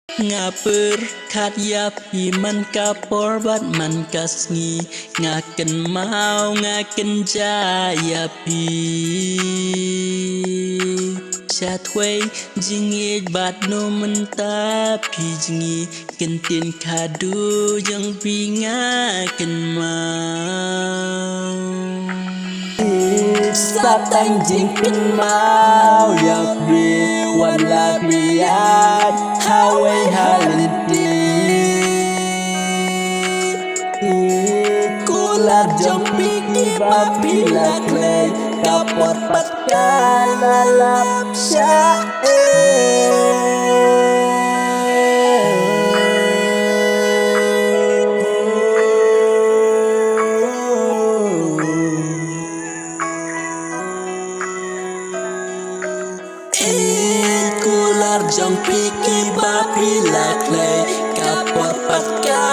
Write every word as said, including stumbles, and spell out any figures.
Nga pyrkhat ïa phi man ka por bad man ka sngi, nga kynmaw nga kynjah ïa phi. Shatwei jingïeit bad no mynta phi jngi, kyntien khadduh jong phi nga kynmaw. Sa tang jingkynmaw ïa phi, wan la phi ïaid ha wei ha lynti. Kular jong phi kiba phi la khlei, ka por pat ka la lap shah. Kular jong phi kiba phi la khlei, ka por pat ka